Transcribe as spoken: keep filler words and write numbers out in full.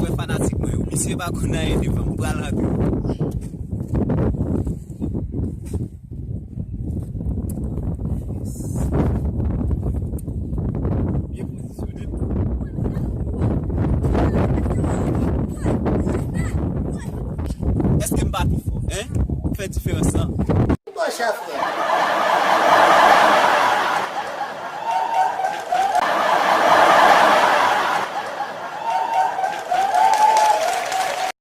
Wè fanatik mwen yo, misye pa konn anyen devan m, m pral antre. Byen pozisyone. Èske m pa pi fò, en? Fè diferans lan. Bon, chè frè.